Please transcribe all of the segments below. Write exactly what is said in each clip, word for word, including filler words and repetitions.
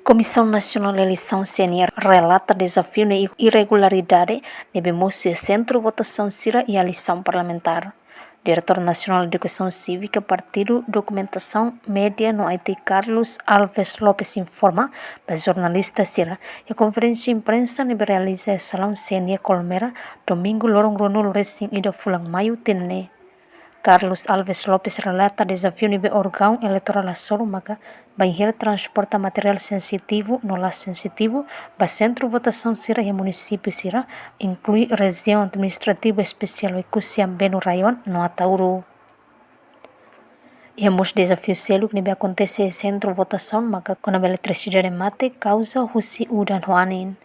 Komisaun Nasionál Eleisaun, C N E, relata dezafiu no irregularidade ne'ebé mosu iha sentru votasaun sira iha eleisaun parlamentár. Diretór Nasionál Edukasaun Sívika, Partidu, Dokumentasaun, Média no I T, Carlos Alves Lopes, informa ba jornalista sira iha konferénsia imprensa ne'ebé realiza iha salaun C N E Colmera, domingu loron ruanulu resin ida fulan maiu tinan ne'e. Carlos Alves Lopes relata dezafiu ne'ebé órgaun eleitorál hasoru maka bainhira transporta materiál sensitivu no la sensitivu ba sentru votasaun sira iha munisípiu sira, inklui Rejiaun Administrativa Espesiál Oekusi, Ambeno, Rayoan no Ataúro. Iha mós dezafiu seluk ne'ebé akontese iha sentru votasaun maka kona-ba eletrisidade mate kauza husi udan ho anin.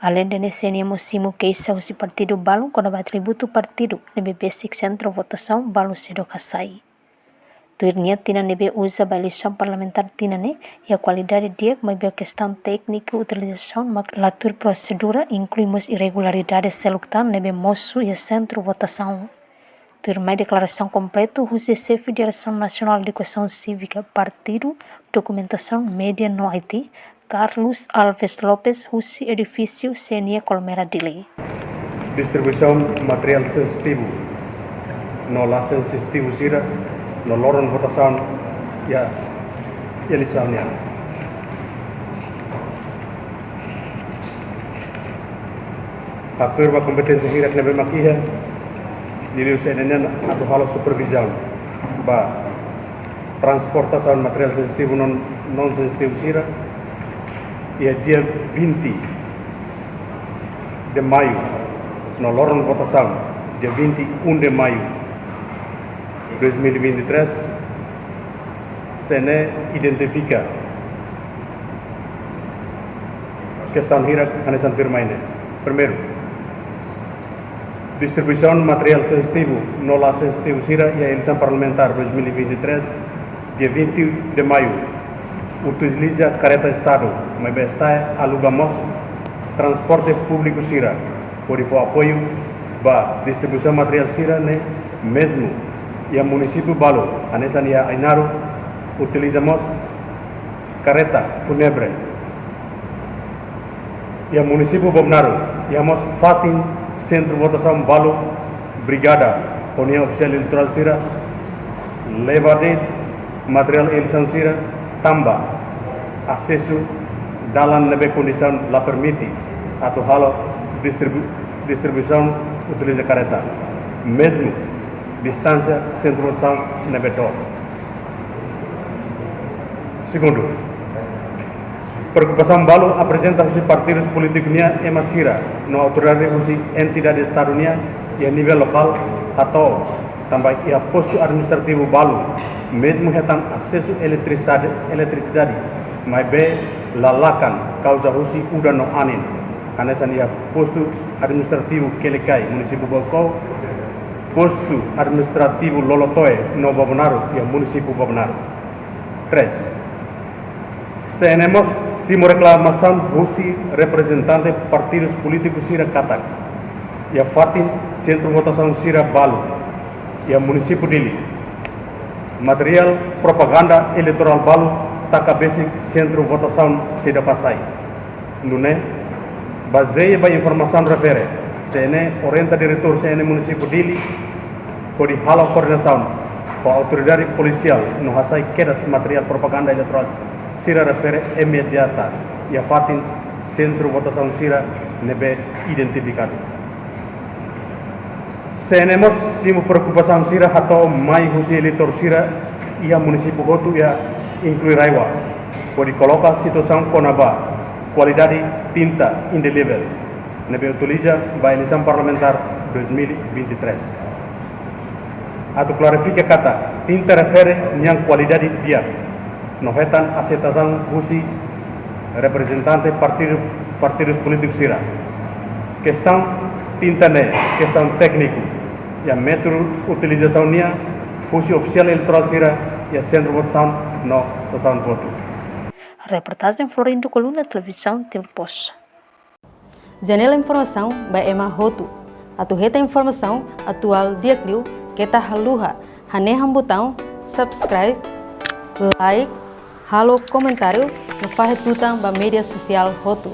Aleinde ne'e, C N E mós simu keixa husi partidu balun kona-ba atributu partidu ne'ebé besik sentru votasaun balu seidauk hasai. Tuir nia, tinan ne'ebé uza ba eleisaun parlamentár tinan ne'e iha kualidade di'ak, maibé kestaun tékniku utilizasaun mak la tuir prosedura, inklui mós irregularidade seluk tan ne'ebé mosu iha sentru votasaun. Tuirmai deklarasaun kompletu husi Xefe Diresaun Nasionál Edukasaun Sívika, Partidu, Dokumentasaun, Média no I T, Carlos Alves Lopes, husi edifísiu C N E Colmera, Dili. Distribuisaun materiál sensitivu no la sensitivu sira no loron votasaun iha eleisaun nian. Haktuir ba kompeténsia hirak ne'ebé mak iha, liuliu C N E nian atu halo supervizaun ba transportasaun materiál sensitivu no non sensitivu sira, iha dia vinte de maio, no loron votasaun, dia vinte e um de maio dois mil e vinte e três, C N E identifika kestaun hirak hanesan tuirmai ne'e. Primeiru, distribuisaun materiál sensitivu no la sensitivu sira iha eleisaun parlamentár dois mil e vinte e três, dia vinte de maio, utiliza kareta Estadu, maibé STAE aluga mós transporte públiku sira, hodi fó apoiu ba distribuisaun materiál sira-ne'e, mezmu iha munisípiu balu, hanesan iha Ainaro, utiliza mós kareta fúnebre. Iha munisípiu Bobonaro, iha mós fatin sentru votasaun balu, brigada ho nia ofisiál eleitorál sira, leba de'it materiál eleisaun sira, tanba asesu dalan ne'ebé kondisaun la permite atu halo distribu-, distribuisaun utiliza kareta, mezmu distánsia sentru votasaun ne'ebé dook. Segundu, preokupasaun balu aprezenta husi partidus polítiku nia ema sira no autoridade husi entidade Estadu nian iha nivel lokál, hato'o tanba iha postu administrativu balu mezmu hetan asesu eletrisidade, eletrisidade, maibé la lakan kauza husi udan no anin, hanesan iha postu administrativu Quelicai, munisípiu Baucau, postu administrativu Lolotoe no Bobonaro iha munisípiu Bobonaro. Três, C N E mós simu reklamasaun husi reprezentante partidus polítiku sira katak iha fatin sentru votasaun sira balu iha munisípiu Dili, materiál propaganda eleitorál balu taka besik sentru votasaun seidauk hasai. Nune'e, bazeia ba informasaun refere, C N E orienta diretór C N E munisípiu Dili hodi halo koordenasaun ho autoridade polisiál no hasai kedas materiál propaganda eleitorál sira refere imediata iha fatin sentru votasaun sira ne'ebé identifikadu. C N E mós simu preokupasaun sira hato'o mai husi eleitór sira iha munisípiu hotu, iha inklui RAEOA, hodi koloka situasaun kona-ba kualidade tinta indelible ne'ebé utiliza ba eleisaun parlamentár dois mil e vinte e três. Atu klarifika katak tinta refere nian kualidade di'ak no hetan aseitasaun husi reprezentante partidu, partidus polítiku sira. Kestaun tinta ne'e kestaun tékniku, iha métodu utilizasaun nian husi ofisiál eleitorál sira iha sentru votasaun no estasaun votu. Reportajen Florindo Coluna, Televizaun Timor Post. Janela informasaun ba ema hotu. Atu hetan informasaun atuál di'ak liu, keta haluha hanehan butaun subscribe, like, halo komentáriu, no fahe tutan ba média sosiál hotu.